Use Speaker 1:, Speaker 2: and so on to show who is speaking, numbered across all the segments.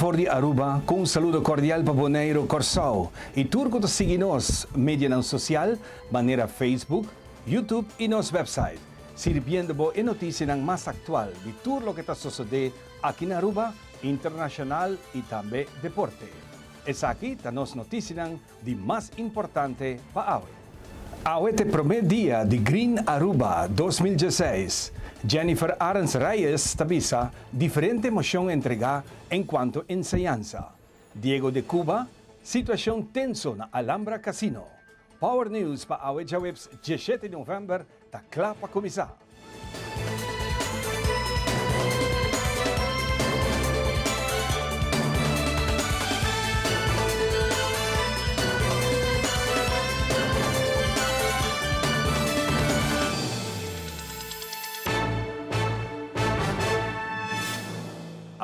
Speaker 1: for di Aruba cu un saludo cordial pa Boneiro, Corsou y tur cu ta sigui nos medianan social manera Facebook, YouTube y nos website, sirbiendo bo e noticianan mas actual di tur loke ta sosode aki na Aruba, internacional y tambe deporte. Esaki ta nos noticianan di mas importante pa awe. Awe t'e prome dia di Green Aruba 2016. Jennifer Arends Reyes ta bisa diferente mocion entrega en cuanto enseñansa. Diego de Cuba, Situacion tenso na Alhambra Casino. Power News pa awe djaweps 17 di november ta cla pa cuminsa.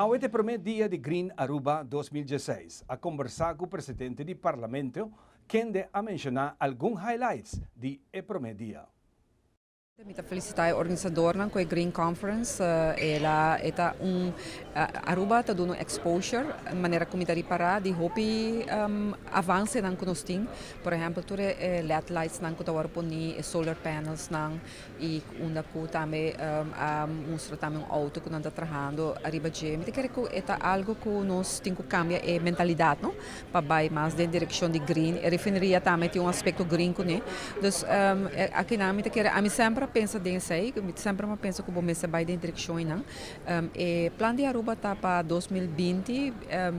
Speaker 1: Awe ta e prome dia di Green Aruba 2016. A combersa cu presidente di Parlamento kende a menciona algun highlights di e prome dia.
Speaker 2: Mi ta felicita e organisadornan cu e Green Conference. E la e ta un Aruba ta duna un exposure manera cu mi ta ripara di hopi avancenan cu nos tin. Por ehempel tur e led lightsnan cu ta worde poni, e solar panelsnan y unda cu tambe a mustra tambe un auto cu nan ta trahando ariba dje. Mi ta kere cu e ta algo cu nos tin cu cambia e mentalidad no. Pa bai mas den direccion di green. E refineria tambe tin un aspecto green cune. Dus akinan mi ta kere, ami semper a pensa den esey, mi semper a pensa cu bo mester bai den direccion einan. E plan di Aruba ta pa 2020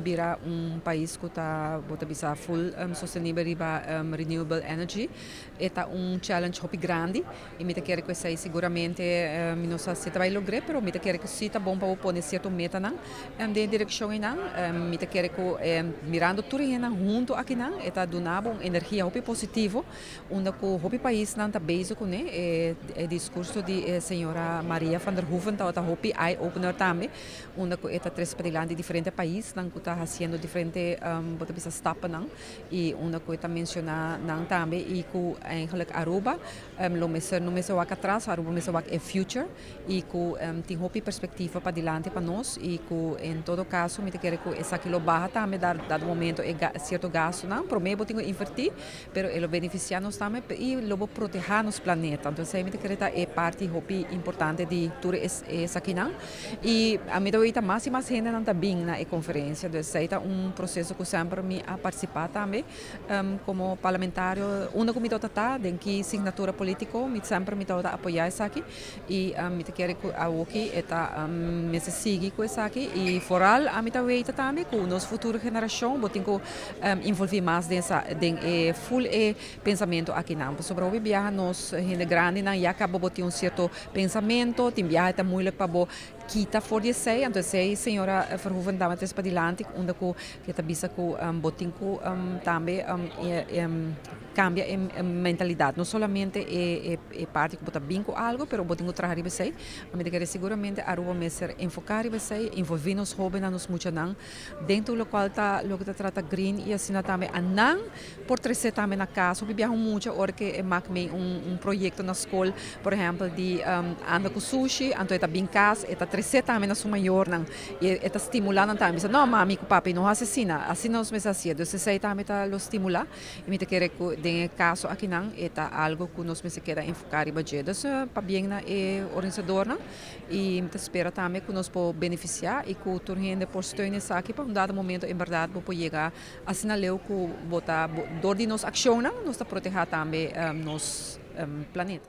Speaker 2: bira un pais cu ta, bo ta bisa, full sostenibel riba renewable energy. E ta un challenge hopi grandi y mi ta kere cu esey siguramente mi no sa si ta bay logr'e pero mi ta kere cu si ta bon pa bo pone cierto metanan den e direccion eynan. Mi ta kere cu mirando tur e hendenan hunto akinan e ta duna bo un energia hopi positivo unda cu hopi paisnan ta bezig cune. E discurso di e señora Maria van der Hoeven tabata hopi eye opener tambe unda cu e ta trece padilanti diferente paisnan cu ta haciendo diferente bo ta bisa stappennan. y unda cu e ta menciona nan tambe y cu eigenlijk Aruba lo mester no mester wak atras, Aruba mester wak e future y cu tin hopi perspectiva padilanti pa nos y cu en todo caso mi ta kere cu esaki lo baha tambe dado momento e cierto gastonan, prome bo tin cu inverti pero e lo beneficia nos tambe y lo bo proteha nos planeta, entonces esey mi ta kere ta e parti hopi importante di tur esakinan. Y ami ta weta mas y mas hendenan ta bin na e conferencia, dus esey ta un proceso cu semper mi a participa tambe como parlamentario. Unda cu mi tabata ta, den ki signatura politico, mi semper mi tabata apoya esaki y mi ta kere cu awoki e ta mester sigui cu esaki y vooral ami ta weta tambe cu nos futuro generacion bo tin cu involvi mas den esa den e full e pensamento akinan, pasobra hopi biaha nos hende grandinan ya caba bo tin un cierto Pensamento, tin biaha e ta moeilijk pa bo kita for di esei, anto esei señora Verhoeven dama tres padilanti unda ku e ta bisa ku bo tin ku tambe kambia e mentalidat, no solamente e parti ku bo ta bin ku algo pero bo tin ku traha riba esei, mi ta kere siguramente Aruba mester enfoká riba esei, envolví nos hóbennan, nos muchanan den tur lokual ta loke ta trata green i asina tambe a nan Por trece tambe na cas. Hopi biaha un mucha ora ke e mak mee un proyecto na scol, por ehempel di anda cu sushi, anto e ta bin cas, e ta trece tambe na su mayornan y e ta stimula nan tambe. Bisa, no mami cu papi no haci asina, asina nos mester hacié. Dus esey tambe ta lo stimula y mi ta kere cu den e caso akinan e ta algo cu nos mester keda enfoca riba dje. Dus pabien na e organisadornan y mi ta spera tambe cu nos por beneficia y cu tur hende por steun esaki pa un dado momento en berdad bo por yega Asina leu ku bo ta dor di nos akshonnan nos ta protehá tambe nos planeta.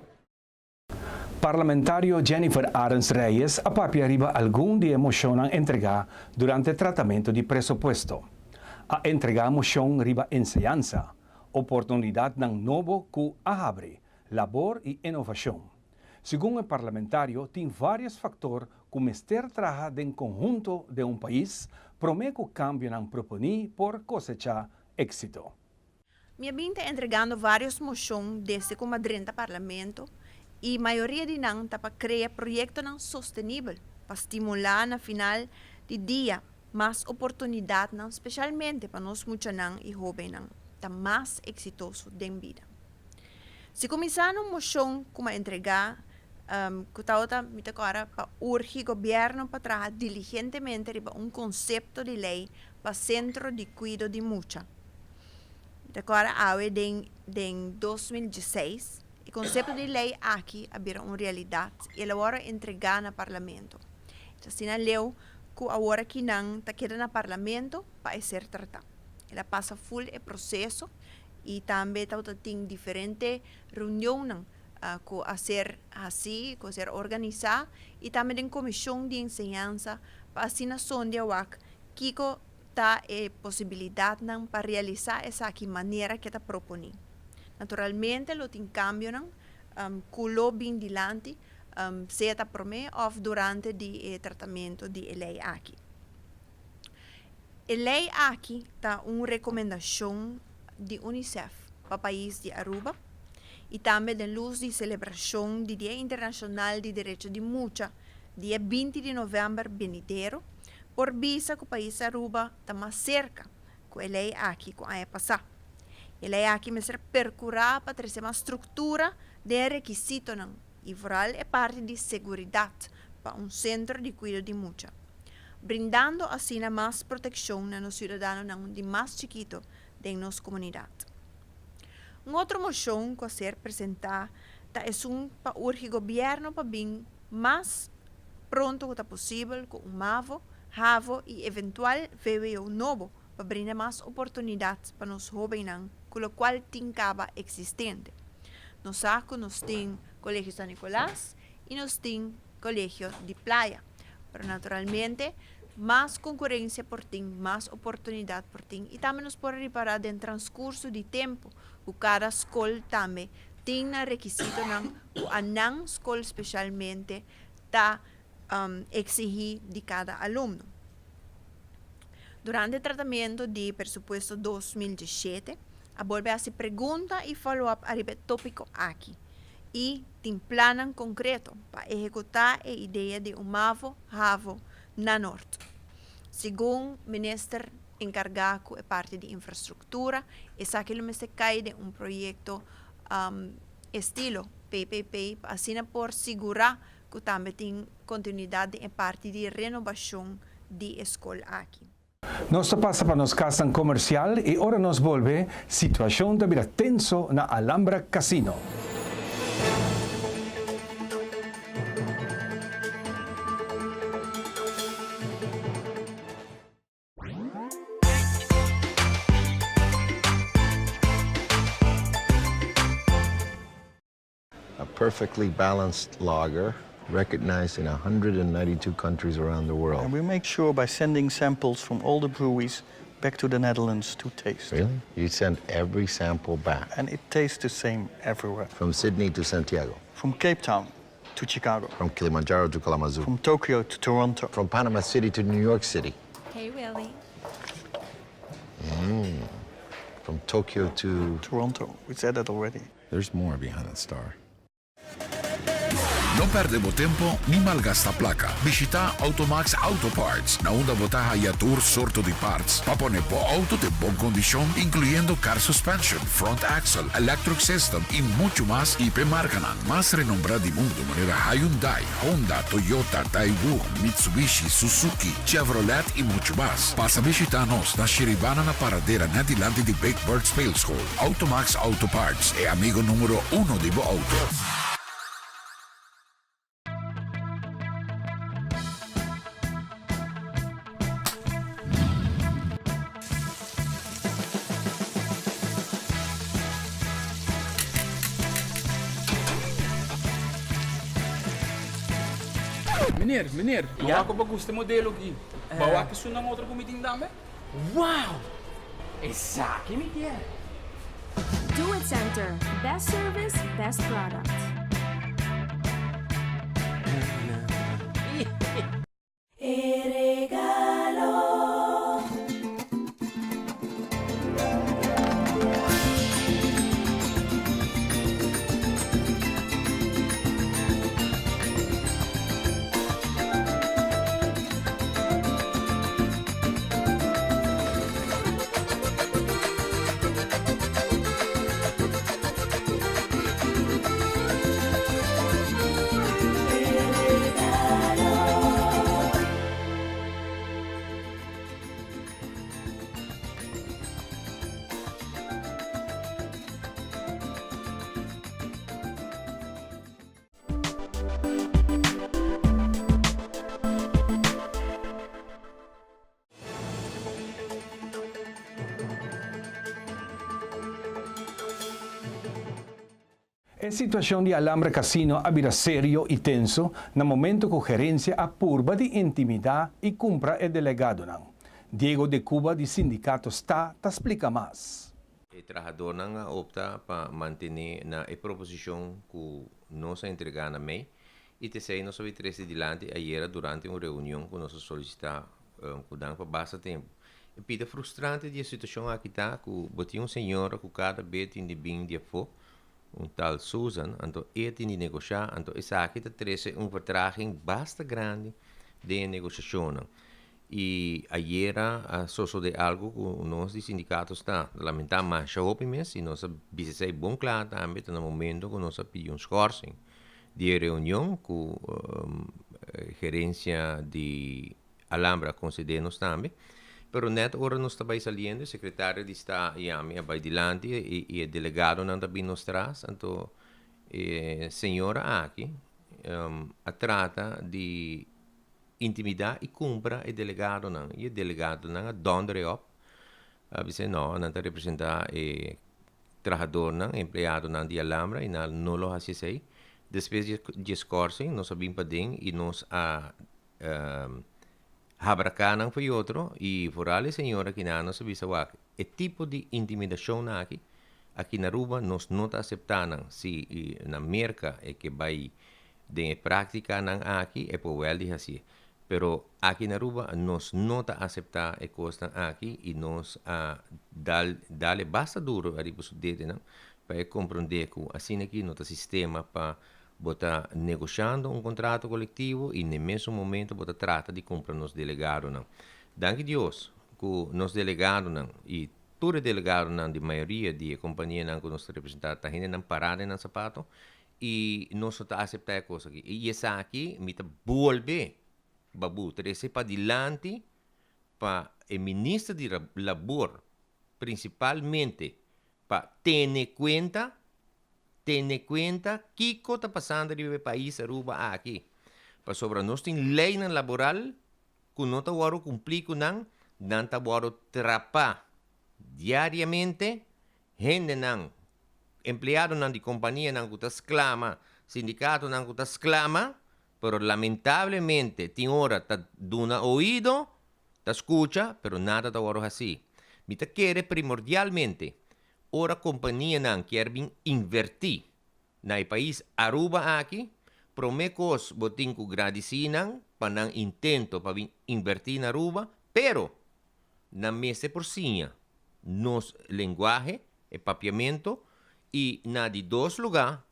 Speaker 1: Parlamentario Jennifer Arends Reyes a papia riba algun di e moshonnan entregá durante tratamento di presupuesto. A entregá moshon riba enseñansa, oportunidatnan nobo ku a habri, labor i inovashon. Segun e parlamentario tin varios factor cu mester traha den conhunto den un pais prome cu cambionan proponi por cosecha exito.
Speaker 3: Mi a bin ta entregando varios mocion desde cu mi a drenta Parlamento y mayoria di nan ta pa crea proyectonan sostenibel pa stimula na final di dia mas oportunidadnan specialmente pa nos muchanan y hobennan ta mas exitoso den bida. Si kuminsá na un moshon ku m'a entregá Ku tabata mi ta kòrda pa urgi gobièrnu pa traha diligentemente riba un konsepto di lei pa sentro di kuido di mucha. Mi ta kòrda awe den den 2016 e konsepto di lei aki a bira un realidat i el a wòrdu entregá na parlamento. Ta asina leu ku awor aki nan ta keda na parlamento pa e ser tratá. El a pasa ful e proseso i tambe tabata tin diferente reunionnan ku a ser hasí, ku a ser organisá i tambe den komishon di enseñansa pa asina sondia wak kiko ta e posibilidatnan pa realisá esaki manera ke ta proponí. Naturalmente lo tin kambionan ku lo bin dilanti sea ta promé òf durante di e tratamentu di e lei aki. E lei aki ta un rekomendashon di UNICEF pa pais di Aruba i tambe den lus di selebrashon di Dia Internashonal di Derecho di Mucha dia 20 di novèmber benidero, por bisa ku pais Aruba ta mas serka ku e lei aki ku aña pasá. E lei aki mester perkurá pa trese mas struktura den e rekisitonan i vooral e parti di seguridat pa un sentro di kuido di mucha, brindando asina mas protekshon na nos siudadanonan di mas chikito den nos komunidat. Un otro moshon ku a ser presentá ta esun pa urgi gobièrnu pa bin mas pronto ku ta posibel ku un mavo, havo i eventual vwo nobo pa brinda mas oportunidat pa nos hóbennan ku lokual tin kaba eksistente. Nos sa ku nos tin Kolegio San Nicolas i nos tin Kolegio di Playa, pero naturalmente mas konkurensia por tin, mas oportunidat por tin i tambe nos por ripará den transkurso di tempu ku kada skol tambe tin nan rekisitonan ku a nan skol spesialmente ta eksihí di kada alumno. Durante tratamentu di presupuesto 2017 a bolbe hasi pregunta i follow up ariba e tópiko aki i tin plannan konkreto pa ehekutá e idea di un mavo havo na Nort. Segun minister enkargá ku e parti di infrastruktura, esaki lo mester kai den un proyekto estilo PPP pa asina por sigurá ku tambe tin kontinuidat den e parti di renobashon di e skol aki.
Speaker 1: Nos ta pasa pa nos kasnan komersial i ora nos bolbe, situashon ta bira tenso na Alhambra Casino.
Speaker 4: A perfectly balanced lager recognized in 192 countries around the world.
Speaker 5: And we make sure by sending samples from all the breweries back to the Netherlands to taste.
Speaker 4: Really? You send every sample back?
Speaker 5: And it tastes the same everywhere.
Speaker 4: From Sydney to Santiago?
Speaker 5: From Cape Town to Chicago.
Speaker 4: From Kilimanjaro to Kalamazoo.
Speaker 5: From Tokyo to Toronto.
Speaker 4: From Panama City to New York City.
Speaker 3: Hey, Willie.
Speaker 4: From Tokyo to...
Speaker 5: Toronto. We said that already.
Speaker 4: There's more behind that star.
Speaker 6: No perde bo tempo ni malgasta placa. Bishita Automax Auto Parts, na unda bo ta haya tur sorto di parts pa pone bo auto den bon condicion, incluyendo car suspension, front axle, electric system y mucho mas y p'e marcanan mas renombra di mundo manera Hyundai, Honda, Toyota, Daewoo, Mitsubishi, Suzuki, Chevrolet y mucho mas. Pasa bishita nos na Shiribana na Paradera net dilanti di Big Bird Speelschool. Automax Auto Parts, e amigo numero uno di bo auto.
Speaker 7: Meneer, meneer, bo wak bo gusta e modelo aki. Bo wak esunnan otro ku mi tin tambe? Wow! Esaki mi kier!
Speaker 8: Do It Center, best service, best product.
Speaker 9: E regalo.
Speaker 1: E situacion di Alhambra Casino a bira serio y tenso na momento cu gerencia a purba di intimida y cumpra e delegadonan. Diego de Cuba di Sindicato STA ta splica mas.
Speaker 10: E trahadónan a opta pa mantené na e proposishon ku nos a entregá na mei i t'esei nos a bin trese dilanti ayera durante un reunion ku nos a solisitá ku nan pa basta tempu. E pida frustrante di e situashon aki ta ku bo tin un señora ku kada be tin di bin di afó, un tal Susan, anto e tin di negoshá, anto esaki ta trese un vertraging basta grandi den e negoshashonnan. I ayera a sosode algu ku nos di sindikato sta lamentá masha hopi mes i nos a bisa esei bon kla tambe ta na momento ku nos a pidi un schorsing di e reunion ku gerensia di Alhambra a konsede nos tambe. Pero nèt ora nos ta bai saliendo e sekretario di sta i ami a bai dilanti i e delegadonan ta bin nos tras anto e señora aki a trata di intimidá i kumpra e delegadonan i e delegadonan a dònder e òp a bisa no nan ta representá e trahadornan e empleadonan di Alhambra i nan no lo hasi esei despues di e skorsing nos a bin paden i nos a habraká nan for i otro i foral e señora kinan nos a bisa wak e tipo di intimidashonnan aki aki na Aruba nos no ta aseptá nan si na Merka e ke bai Den e práktikanan aki e por wèl di hasié. Pero aki na Aruba nos no ta aseptá e kosnan aki i nos a dal dal e basta duro ariba su dedenan pa e komprondé ku asina aki no ta sistema pa bo ta negoshando un kontrato kolektivo i n'e mesun momento bo ta trata di kumpra nos delegadonan. Danki Dios ku nos delegadonan i tur e delegadonan di mayoria di e kompanianan ku nos ta representá ta hendenan pará den nan sapato I nos no ta aseptá e kos aki. I esaki mi ta bolbe babu trese padilanti pa e minister di labor prinsipalmente pa tene kuenta, tene kuenta kiko ta pasando riba e pais Aruba aki. Pasobra nos tin leynan laboral ku no ta wòrdu kumplí ku nan, nan ta wòrdu trapá diariamente Hendenan, empleadonan di kompanianan ku ta sklama, sindikatonan ku ta sklama, pero lamentablemente tin ora ta duna oido, ta skucha, pero nada ta wòrdu hasí. Mi ta kere primordialmente ora kompanianan kier bin invertí na e pais Aruba aki, promé kos bo tin ku gradisí nan pa nan intento pa bin invertí na Aruba, pero nan mester por siña nos lenguahe, e papiamento, i na di dos lugá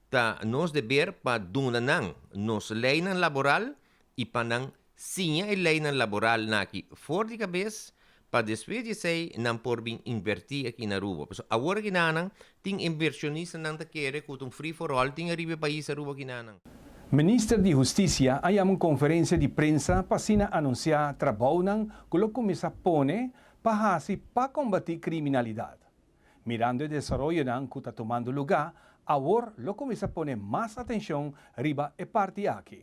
Speaker 10: ta nos deber pa duna nan nos leinan laboral i pa nan siña e leinan laboral naki for di kabes pa despues di esei nan por bin invertí aki na Aruba. Pasobra awor aki nanan tin invershonistanan ta kere ku ta un free for all tin ariba e pais Aruba aki nanan.
Speaker 1: Minister di Husticia a yama un conferencia di prensa pa asina anuncia trabounan cu lo cuminsa pone pa haci pa combati criminalidad. Mirando e desaroyonan cu ta tumando luga, awor lo cuminsa pone mas atencion riba e parti aki.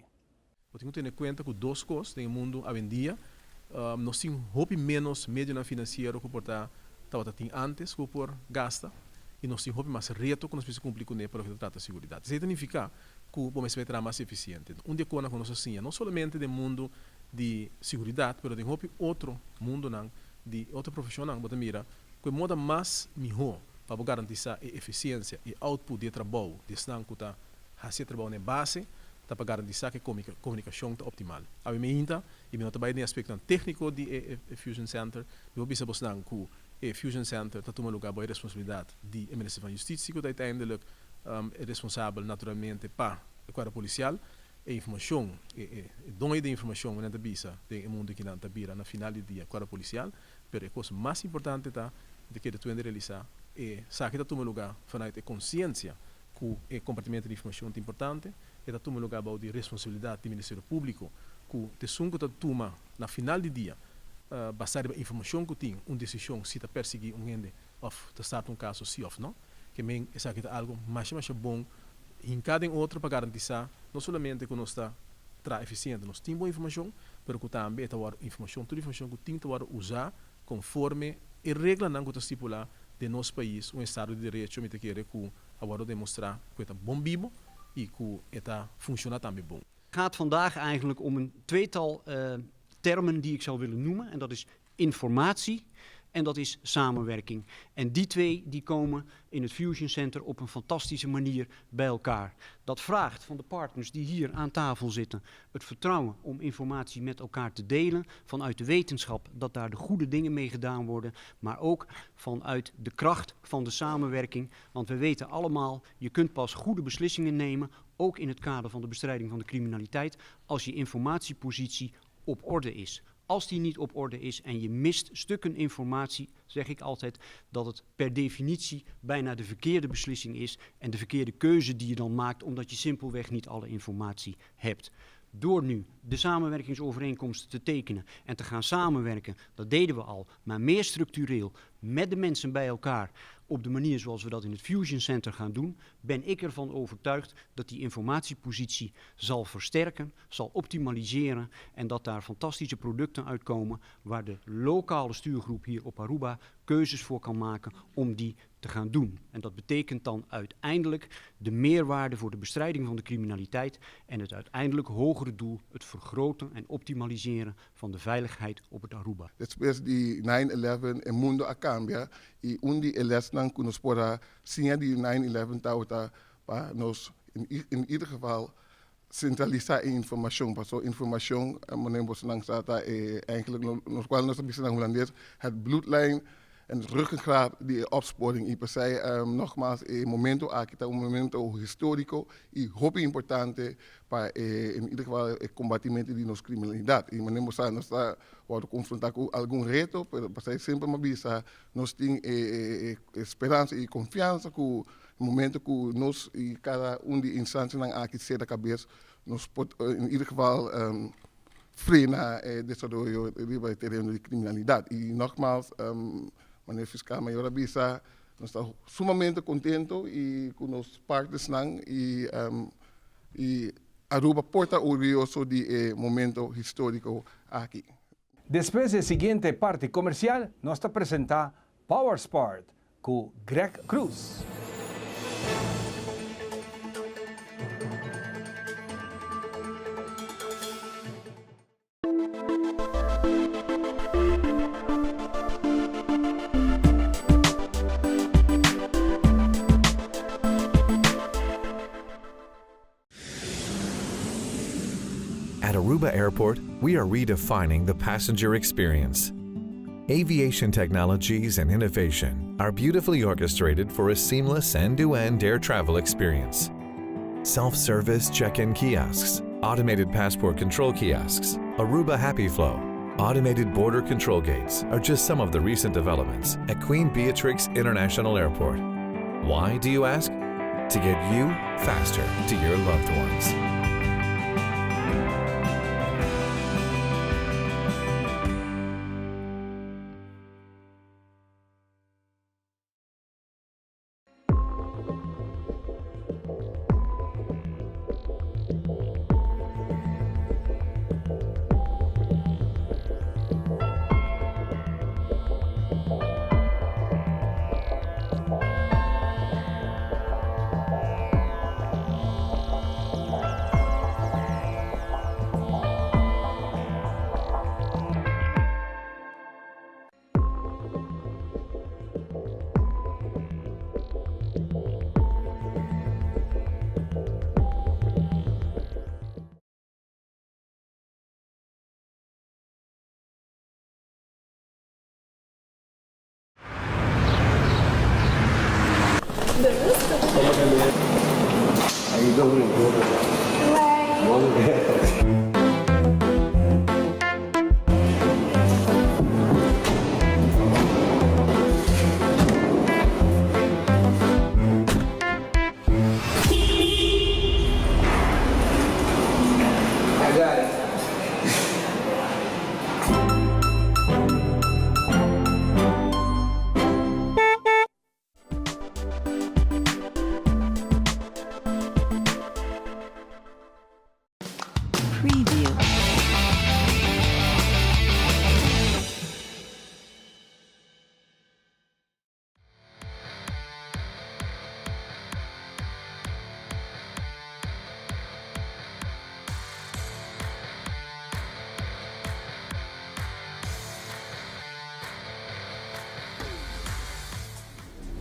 Speaker 11: Bo tin ku tene kuenta ku dos kos den e mundu awendia, nos tin hopi ménos medionan finansiero ku por ta tabata tin ántes ku bo por gasta i nos tin hopi mas reto ku nos mester kumpli kuné pa loke ta trata siguridat. Esei ta nifiká ku bo mester bai traha mas efisiente. Un di e konan ku nos a siña no solamente den mundu di siguridat pero den hopi otro mundunan di otro profeshonnan bo ta mira ku e moda mas mihó pa bo garantisá e efisiensia i output di e trabou di esnan ku ta hasi e trabou na e base ta pa garantisá ku e komunikashon ta optimal. Awe mi hinta i mi no ta bai den aspektonan tékniko di e Fusion Center. Mi por bisa bosnan ku e Fusion Center ta tuma lugá bou e responsabilidat di e Minister van Justitie ku ta uiteindelijk e responsabel naturalmente pa e kuadro polisial. E informashon, e doño di e informashon nan ta bisa den e mundu kinan ta bira na final di dia kuadro polisial. Pero e kos mas importante ta mi ta kere tur hende realisá e saki ta tuma lugá vanuit e konsiensia ku e kompartimentu di informashon ta importante, e ta tuma lugá bou di responsabilidat di Ministerio Públiko ku ta esun ku ta tuma na final di dia, basá riba informashon ku tin, un desishon si ta persiguí un hende òf ta starta un kaso si òf no. Ke men esaki ta algu masha masha bon hinká den otro pa garantisá no solamente ku nos ta traha efisiente, nos tin bon informashon, pero ku tambe e ta wòrdu informashon, tur informashon ku tin ta wòrdu usá konforme e reglanan ku ta stipulá den nos pais, un estado di derecho, mi ta kere ku. A wòrdu demostrá ku e ta bon bibo i ku e ta funshoná tambe bon.
Speaker 5: Gaat vandaag eigenlijk om een tweetal termen die ik zou willen noemen en dat is informatie en dat is samenwerking. En die twee die komen in het Fusion Center op een fantastische manier bij elkaar. Dat vraagt van de partners die hier aan tafel zitten het vertrouwen om informatie met elkaar te delen. Vanuit de wetenschap dat daar de goede dingen mee gedaan worden. Maar ook vanuit de kracht van de samenwerking. Want we weten allemaal, je kunt pas goede beslissingen nemen, ook in het kader van de bestrijding van de criminaliteit, als je informatiepositie op orde is. Als die niet op orde is en je mist stukken informatie, zeg ik altijd dat het per definitie bijna de verkeerde beslissing is en de verkeerde keuze die je dan maakt, omdat je simpelweg niet alle informatie hebt. Door nu de samenwerkingsovereenkomsten te tekenen en te gaan samenwerken, dat deden we al, maar meer structureel met de mensen bij elkaar op de manier zoals we dat in het Fusion Center gaan doen, ben ik ervan overtuigd dat die informatiepositie zal versterken, zal optimaliseren en dat daar fantastische producten uitkomen waar de lokale stuurgroep hier op Aruba keuzes voor kan maken om die te gaan doen. En dat betekent dan uiteindelijk de meerwaarde voor de bestrijding van de criminaliteit en het uiteindelijk hogere doel, het vergroten en optimaliseren van de veiligheid op het Aruba.
Speaker 12: Despues di nine eleven e mundo a cambia y un di e lesnan cu nos por a siña di nine eleven tabata pa nos in ieder geval centralisa e informacion paso informacion manera bosonan sa ta e eigenlijk nos cual nos ta bisa na Hulandes het bloedlijn en het ruggengraat di e opsporing y p'esey nogmaals e momento aki ta un momento historico y hopi importante pa e in ieder geval e combatimento di nos criminalidad y manera bo sa nos ta wòrdu konfrontá ku algun reto, pero pasai semper mi a bisa nos tin e speransa i konfiansa ku e momento ku nos i kada un di e instansianan aki sera kabes nos por in ieder geval frena e desaroyo riba e tereno di kriminalidat. I nogmaals manera fiskal mayor a bisa nos ta sumamente kontento i ku nos partnersnan i i Aruba por ta orguyoso di e momento historico aki.
Speaker 1: Despues e siguiente parti comercial nos ta presenta Power Sport cu Greg Cruz.
Speaker 13: At Aruba Airport, we are redefining the passenger experience. Aviation technologies and innovation are beautifully orchestrated for a seamless end-to-end air travel experience. Self-service check-in kiosks, automated passport control kiosks, Aruba Happy Flow, automated border control gates are just some of the recent developments at Queen Beatrix International Airport. Why, do you ask? To get you faster to your loved ones.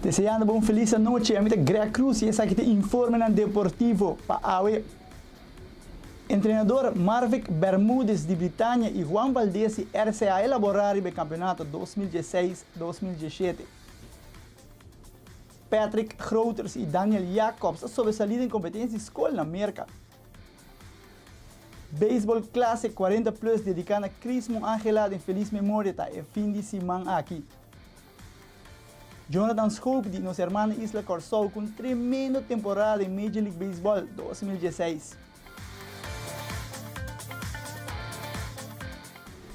Speaker 14: Deseando bo un feliz anochi, ami ta Greg Cruz y esaki ta informenan deportivo pa awe. Entrenador Marvic Bermudez di Britania y Juan Valdez di RCA a elabora riba e campeonato 2016, 2017. Patrick Groters y Daniel Jacobs a sobresali den competencia di scol na Merca. Baseball Classic 40 Plus dedica na Crismo Angela den feliz memoria ta e fin di siman aki. Jonathan Schoop di nos hermana isla Kòrsou ku un tremendo temporada den Major League Baseball 2016.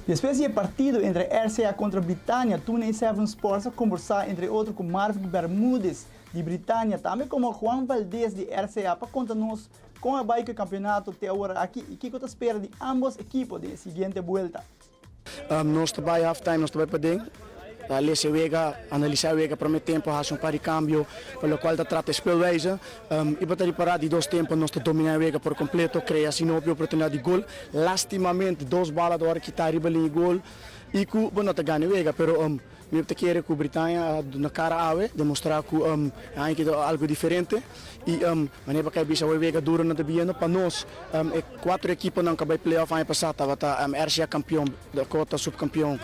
Speaker 14: Despues di e partido entre RCA kontra Britania, Tune Seven Sports a kombersá entre otro ku Marvic Bermudez di Britania, tambe komo Juan Valdez di RCA pa konta nos kon a bai ku e kampeonato te awor aki i kiko ta spera di ambos ekipo den e siguiente buelta.
Speaker 15: Nos ta bai half time, nos ta bai paden, lesa e wega, analisa e wega prome tempo, hasi un par di cambio pa locual ta trata e speelwijze. Y bo ta ripara di dos tempo nos ta domina e wega por completo, crea asina hopi oportunidad di gol. Lastimamente dos bala ta worde kita riba liña di gol y cu bo no ta gana e wega, pero mi ta kere cu Britania a duna cara awe, demostra cu e aña aki ta algo diferente y manera pa kai bisa awe wega duro nan ta biendo pa nos. E cuatro equiponan cu a bay playoff aña pasa tabata RCA campeon, Dakota subcampeon,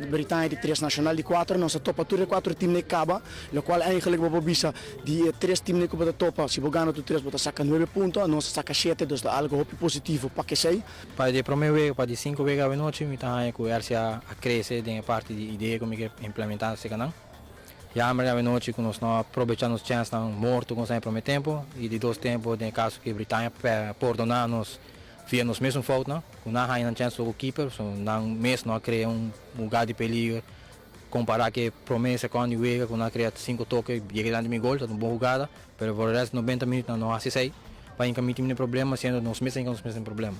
Speaker 15: Britania di tres, Nacional di cuatro. Nos a topa tur e cuatro teamnan e caba, locual eigenlijk bo por bisa di e tres teamnan cu bo ta topa, si bo gana tur tres bo ta saca nuebe punto, anos a saca shete, dus ta algo hopi positivo pa kesey.
Speaker 16: Pa di prome wega pa di cinco wega awenochi mi ta haña cu RCA a crece den e parti di idea cu mi ke implementa cerca nan. Jammer awe nochi ku nos no a probecha nos chènsnan morto ku nos a haña promé tempu i di dos tempu den e kaso ku Britania pordoná nos via nos mesun foutnan ku nan a haña nan chèns ku kiper so nan mes no a krea un lugar di peliger kompará ku e promé sekònd di wega ku nan a krea sinku toke yega dilanti mi gol ta un bon hugada pero por e rèst nobenta minüt nan no hasi esei pa hinka mi tim den problema siendo nos mes a hinka nos mes den problema.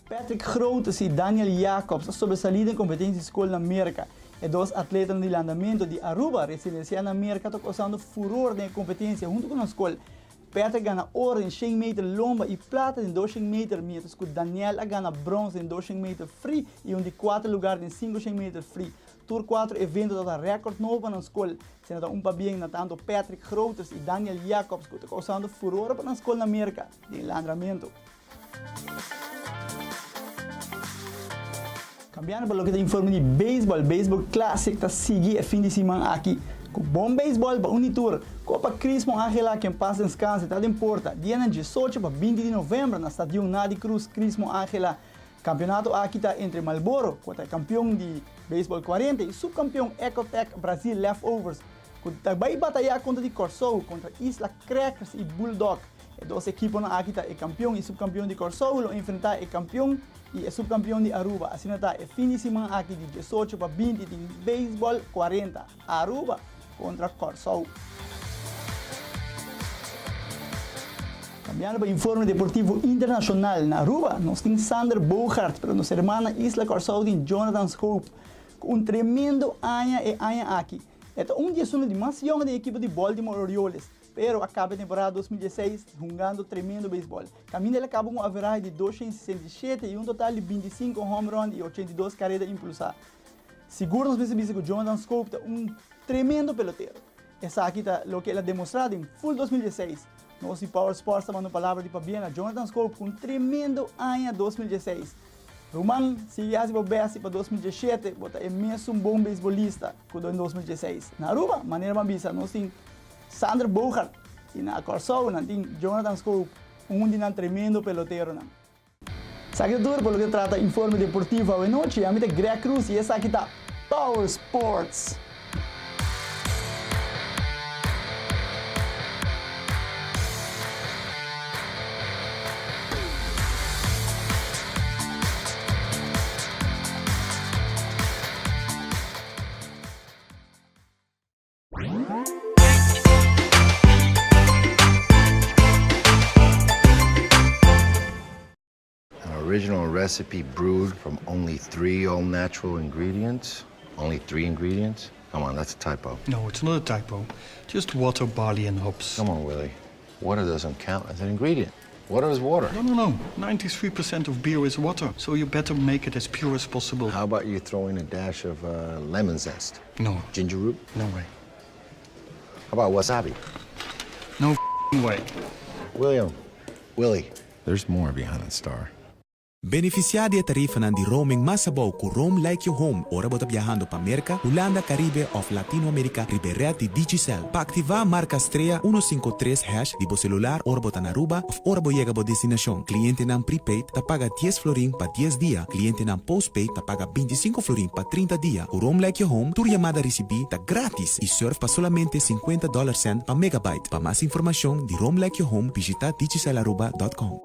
Speaker 14: Patrick Groters y Daniel Jacobs a sobresalí den competencia di scol na Merca. E dos atletanan di landamento di Aruba residencia na Merca ta causando furor den e competencia hunto cu nan scol. Patrick gana oro den shen meter lomba y plata den doshen meter mientras cu Daniel a gana brons den doshen meter free y un di cuater lugar den cincoshen meter free. Tur cuatro evento tabata record nobo pa nan scol. Sena ta un pabien na tanto Patrick Groters y Daniel Jacobs cu ta causando furor pa nan scol na Merca den landramento. Cambiando pa loke ta informe di beisbol, Beisbol Classic ta sigui e fin di siman aki cu bon beisbol pa un di tur. Copa Crismo Angela ken pas descanse ta den porta dianan diesocho pa binti di november na Stadion Nadi Cruz Crismo Angela. Campeonato aki ta entre Marlboro cu ta e campeon di Beisbol 40 y subcampeon Ecotec Brazil Leftovers cu ta bay bataya contra di Corsou contra Isla Crackers y Bulldog. E dos ekiponan aki ta e kampion i supkampion di Kòrsou lo enfrentá e kampion i e supkampion di Aruba. Asina ta e fin di siman aki di diesocho pa binti tin beisbòl 40, Aruba kontra Kòrsou. Kambiando pa informe deportivo internashonal, na Aruba nos tin Sander Bogaerts, pero nos hermana isla Kòrsou tin Jonathan Schoop ku un tremendo aña e aña aki. E ta un di esunnan di mas yòn den ekipo di Baltimore Orioles. Pero a caba e temporada 2016 hungando tremendo beisbol. Caminda el a caba cu un averahe di 267 y un total di 25 home run y 82 careda impulsa. Sigur nos mester bisa cu Jonathan Schoop ta un tremendo pelotero. Esaki ta loke el a demostra den full 2016. Nos di Power Sports ta manda un palabra di pabien na Jonathan Schoop cu un tremendo aña 2016. Ruman, sigui haci bo best y pa 2017 bo ta e mesun bon beisbolista cu den 2016. Na Aruba, manera bo a bisa, nos tin Sander Bogaert y na Kòrsou nan tin Jonathan Schoop, un di nan tremendo peloteronan. Esaki ta tur pa loke ta trata informe deportivo awenochi. Ami ta Greg Cruz y esaki ta Power Sports.
Speaker 4: An original recipe brewed from only three all natural ingredients? Only three ingredients? Come on, that's a typo.
Speaker 17: No, it's not a typo. Just water, barley, and hops.
Speaker 4: Come on, Willie. Water doesn't count as an ingredient. Water is water.
Speaker 17: No, no, no. 93% of beer is water, so you better make it as pure as possible.
Speaker 4: How about you throw in a dash of uh, lemon zest?
Speaker 17: No.
Speaker 4: Ginger root?
Speaker 17: No way.
Speaker 4: How about wasabi?
Speaker 17: No way.
Speaker 4: William, Willie. There's more behind that star.
Speaker 18: Benefisiá di e tarifanan di roaming mas abou ku Roam Like You Home ora bo ta biahando pa Merka, Hulanda, Karibe òf Latinoamerika riba e ret di Digicel. Pa aktivá marka strea uno sinku tres hash di bo selular ora bo ta na Aruba òf ora bo yega bo destinashon. Klientenan prepaid ta paga dies florin pa dies dia, klientenan postpaid ta paga bintisinko florin pa trinta dia. Ku Roam Like You Home tur yamada risibí ta grátis i surf pa solamente sinkuenta dòler sènt pa megabyte. Pa mas informashon di Roam Like You Home bishitá digicelaruba dòt com.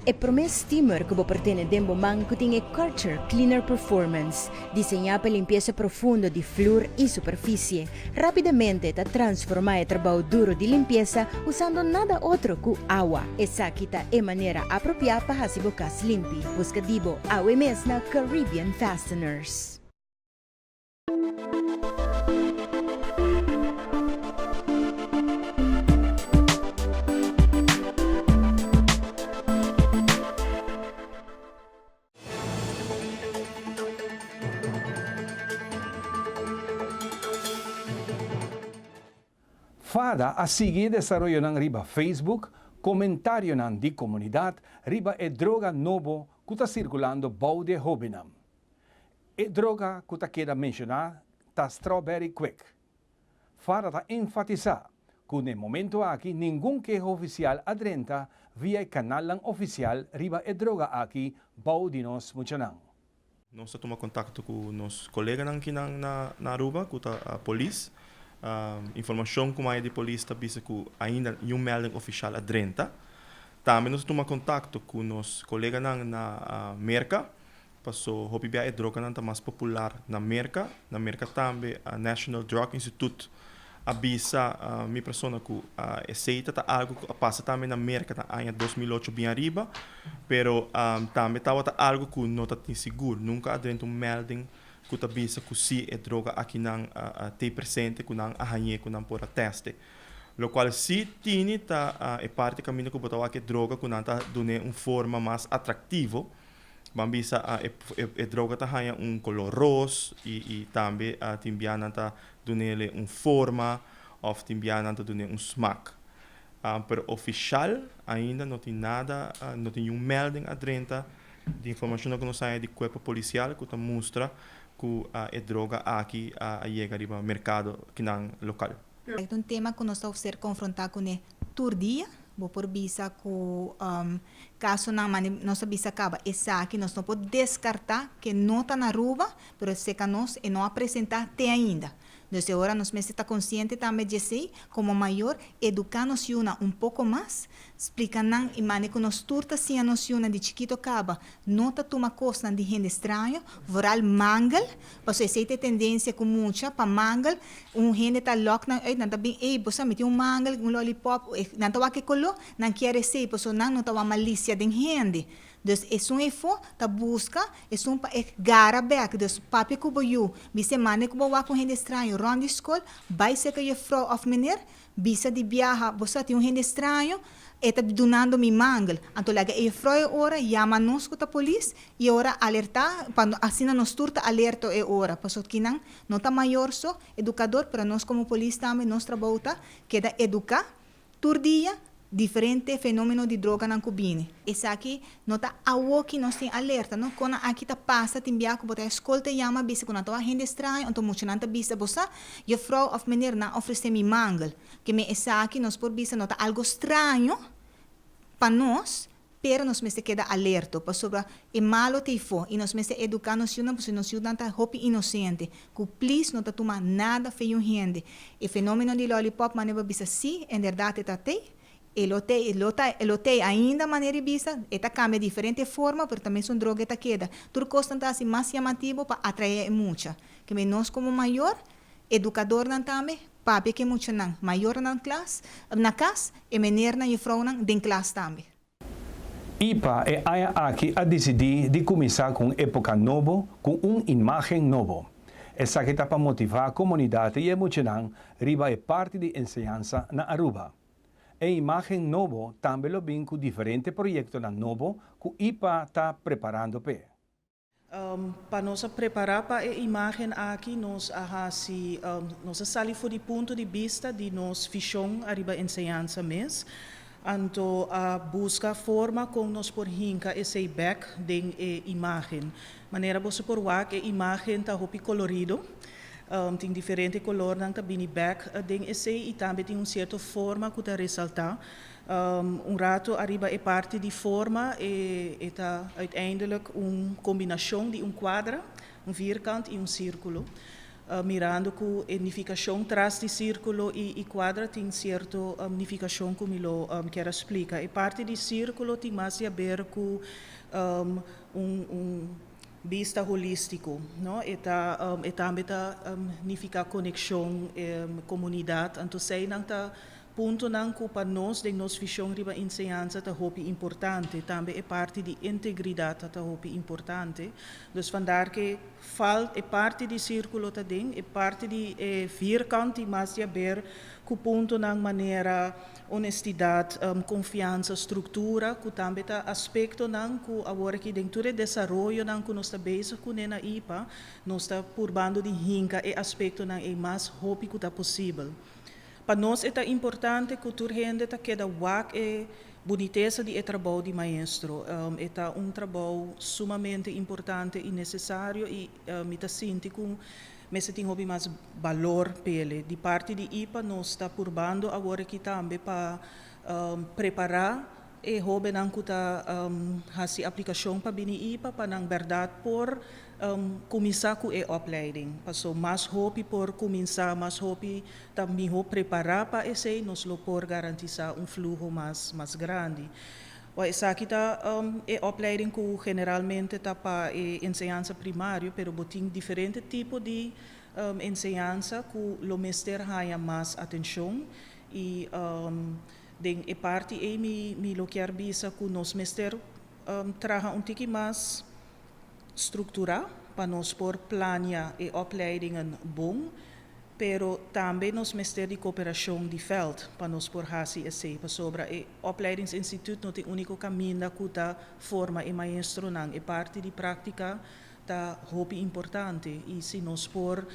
Speaker 19: E promé steamer ku bo por tene den bo man ku tin e Karcher Cleaner Performance, diseñá pa limpiesa profundo di flur i superfisie. Rápidamente ta transformá e trabou duro di limpiesa usando nada otro ku awa. Esaki ta e manera apropiá pa hasi bo kas limpi. Buska di bo awe mes na Caribbean Fasteners.
Speaker 1: Fada a sigui e desaroyonan riba Facebook, komentarionan di komunidat riba e droga nobo ku ta sirkulando bou di e hóbennan. E droga ku ta keda menshoná ta Strawberry Quick. Fada ta enfatisá ku n'e momento aki ningun keho ofisial a drenta via e kanalnan ofisial riba e droga aki bou di nos muchanan.
Speaker 20: Nos ta tuma kontakto ku nos koleganan kinan na Aruba ku ta polis. Informashon ku maya di polis ta bisa ku ainda niun melding ofishal a drenta. Tambe nos ta tuma kontakto ku nos koleganan na Merka Paso hopi bia e droganan ta mas popular na Merka. Na Merka tambe National Drug Institute a bisa mi persona ku esei ta ta algu ku a pasa tambe na Merka na aña 2008 bin ariba, pero tambe tabata algu ku no ta tin sigur. Nunka a drenta un melding ku ta bisa ku si e droga akinan t'ei presente ku nan a hañ'é ku nan por a tèst'e. Lokual si tini ta e parti kaminda ku bo ta wak e droga ku nan ta dun'é un forma mas atraktivo. Ban bisa e droga ta haña un kolor ros i i tambe tin bia nan ta dunele un forma òf tin bia nan ta dun'é un smak. Pero ofishal ainda no tin nada, no tin niun melding a drenta di informashonnan ku nos haña di kuerpo polisial ku ta mustra ku e droga aki a yega riba merkado kinan lokal.
Speaker 21: E ta un tema ku nos ta ser konfrontá kuné tur dia. Bo por bisa ku kasonan mane nos a bisa kaba esaki nos no por deskartá ke no ta na Aruba, pero seka nos e no a presentá te ainda. Dus e ora nos mester ta konsiente tambe di esei, komo mayor eduká nos yunan un poko mas, splika nan i mane ku nos tur ta siña nos yunan di chikito kaba no ta tuma kosnan di hende straño, vooral mangel, Pasobra esei ta e tendensia ku mucha pa mangel, un hende ta lòk nan uit, nan ta bin, ey, bo sa mi tin un mangel, un lòlipòp, nan ta wak e koló, nan kier esei, pasobra nan no ta wak malisia den hende. Dus esun efo ta buska esun pa e gara bèk. Dus papia ku bo yu, bis'é manda ku bo wak un hende straño rònt di skol, bai serka jefrou òf meneer, Bisa di biaha, bo sa tin un hende straño, e ta dunando mi mangel. Anto laga e jefrou e ora yama nos ku ta polis i e ora alertá pa asina nos tur ta alerto e ora. Pasobra kinan no ta mayor so, edukador, pero nos komo polis tambe nos trabou ta keda eduká tur dia diferente fenomeno di droganan ku bini. Esaki no ta awoki nos tin alerta no, kon aki ta pasa tin bia ku bo ta e skol ta yama bisa ku nan ta wak hende straño anto muchanan ta bisa bo sa jefrou of meneer nan ofrese mi mangel ke me esaki nos por bisa no ta algo straño pa nos pero nos mester keda alerto pasobra e malo ta eyfo y nos mester educa nos yunan pasobra nos yunan ta hopi inocente ku please no ta tuma nada fe yun hende e fenomeno di lolipop mane bo bisa si enderdat e ta tey E lo tei, e lo ta, e lo tei ainda manera e bisa, e ta cambia diferente forma, pero ta mesun droga e ta keda. Tur cosnan ta haci mas llamativo pa atrae e mucha. Keme nos como mayor, Edukadornan tambe, papia ku e muchanan, mayornan klas, na kas, e menernan, yufrounan den klas tambe.
Speaker 1: IPA e aña aki a disidí di kuminsá ku un époka nobo ku un imágen nobo. Esaki ta pa motivá komunidat i e muchanan riba e parti di enseñansa na Aruba. E imágen nobo tambe lo bin ku diferente proyektonan nobo ku ipa ta preparando p'e.
Speaker 2: Pa nos a prepará pa e imágen aki nos a hasi, nos a sali for di punto di bista di nos vishon ariba enseñansa mes, anto a buska forma kon nos por hinka esei bèk den e imágen. Manera boso por wak e imágen ta hopi kolorido, tin diferente kolornan ta bini bèk den esei i tambe tin un sierto forma ku ta resaltá. Un rato ariba e parti di forma e e ta uiteindelijk un combinacion di un cuadra, un vierkant y un circulo. Mirando cu e nificacion tras di circulo y y cuadra tin cierto nificacion cu mi lo kier a splica. E parti di circulo tin mas di haber cu un un bista holistico, no? E ta e tambe ta nifica conexion, comunidad, anto eseinan ta Puntonan ku pa nos den nos vishon riba enseñansa ta hopi importante. Tambe e parti di integridat ta hopi importante. Dus vandaar ke fal e parti di sirkulo ta den, e parti di e vierkant tin mas di haber ku puntonan manera honestidat, konfiansa, struktura, ku tambe ta aspektonan ku awor aki den tur e desaroyonan ku nos ta bezig kuné na ipa, nos ta purbando di hinka e aspektonan ei mas hopi ku ta posibel. Pa nos e ta importante ku tur hende ta keda wak e bunitesa di e trabou di maestro. E ta un trabou sumamente importante i nesesario i mi ta sinti ku mester tin hopi mas balor p'ele. Di parti di ipa nos ta purbando awor aki tambe pa prepará e hóbennan ku ta hasi aplikashon pa bini ipa pa nan bèrdat por kuminsá ku e opleiding. Paso mas hopi por kuminsá, mas hopi ta mihó prepará pa esei, nos lo por garantisá un fluho mas mas grandi. Wak esaki ta e opleiding ku generalmente ta pa e enseñansa primario, pero bo tin diferente tipo di enseñansa ku lo mester haña mas atenshon i Den e parti ei mi mi lo kier bisa ku nos mester traha un tiki mas strukturá pa nos por plania e opleidingen bon, pero tambe nos mester di koperashon di vèlt pa nos por hasi esei, pasobra e opleidingsinstituut no ta e úniko kaminda ku ta forma e maestronan. E parti di práktika ta hopi importante i si nos por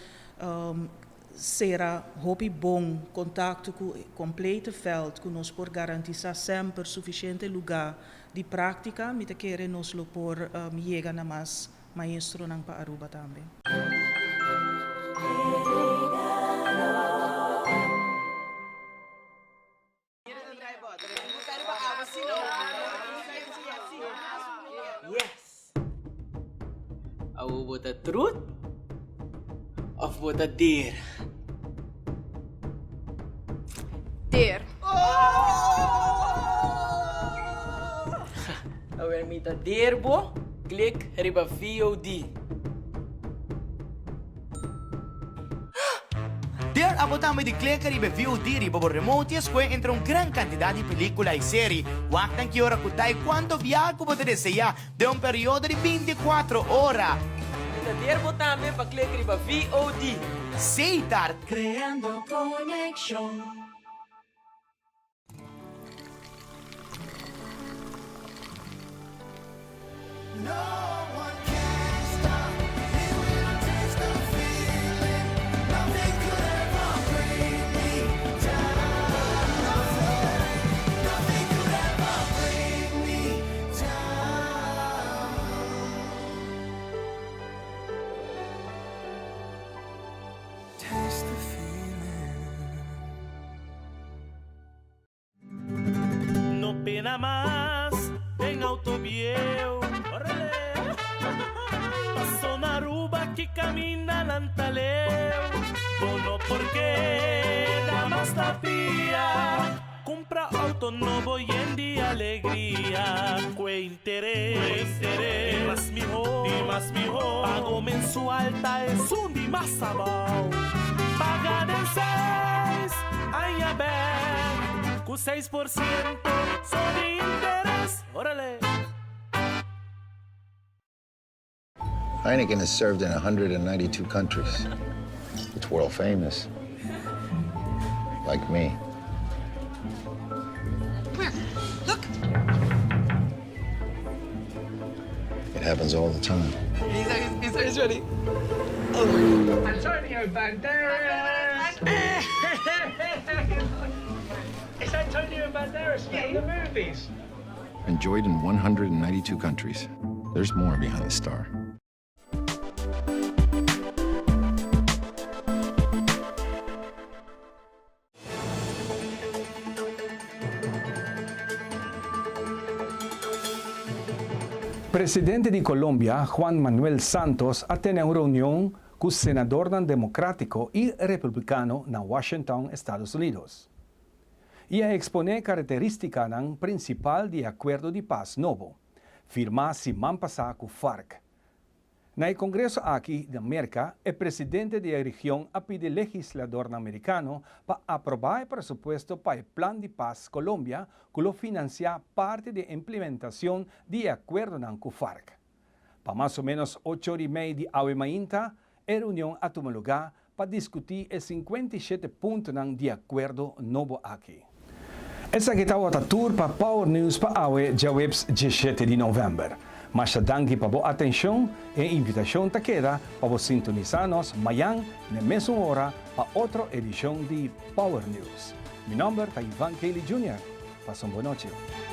Speaker 2: Sera hopi bon kontakto ku e komplete vèlt ku nos por garantisá semper sufisiente lugá di práktika, mi ta kere nos lo por yega na mas maestronan pa Aruba tambe.
Speaker 22: Yes! Awo bo ta truth of bo ta deer?
Speaker 23: Deer.
Speaker 22: Awer mi ta deer bo, klik riba VOD.
Speaker 24: Dare abo tambe di kleka riba e VOD riba bo remote i escohe entre un gran cantidad di pelicula i seri. Wak nan ki ora cu ta i cuanto biaha cu bo ta desea den un periodo di binticuatro ora.
Speaker 22: Mi ta dare bo tambe pa klek riba VOD.
Speaker 24: Setar.
Speaker 9: Creando conexion.
Speaker 25: No pena mas den auto bieu. Paso na Aruba ki caminda nan ta leu. Bo no por keda mas na pia. Cumpra auto nobo yen di alegria. Cue interes di mas miho. Pago mensual ta esun di mas abao. Paga den seis aña bek ku 6% so di interes. Orale!
Speaker 4: Heineken is served in 192 countries. It's world famous. Like me.
Speaker 3: Where? Look.
Speaker 4: It happens all the time.
Speaker 3: He's, he's, he's ready. Oh my God.
Speaker 6: Antonio Banderas! It's Antonio Banderas from the movies.
Speaker 4: Enjoyed in 192 countries. There's more behind the star.
Speaker 1: Presidente di Colombia, Juan Manuel Santos, a tene un reunion cu senadornan democratico y republicano na Washington, Estados Unidos. Y a expone caracteristicanan principal di e acuerdo di paz nobo, firma siman pasa cu FARC. Na e congreso aki di Merca, e presidente di e region a pidi legisladornan Mericano pa aproba e presupuesto pa e Plan di Paz Colombia, cu lo financia parti di implementacion di e acuerdonan cu FARC. Pa mas o menos 8 or y mei di awe mainta, e reunion a tuma luga pa discuti e 57 puntonan di acuerdo nobo aki. Esaki tawata tur pa Power News pa awe djaweps 17 di november. Masha danki pa bo atencion e invitacion ta keda pa bo sintonisa nos mayan na mesun ora pa otro edicion di Power News. Mi nomber ta Ivan Kelly Jr. Pasa un bon nochi.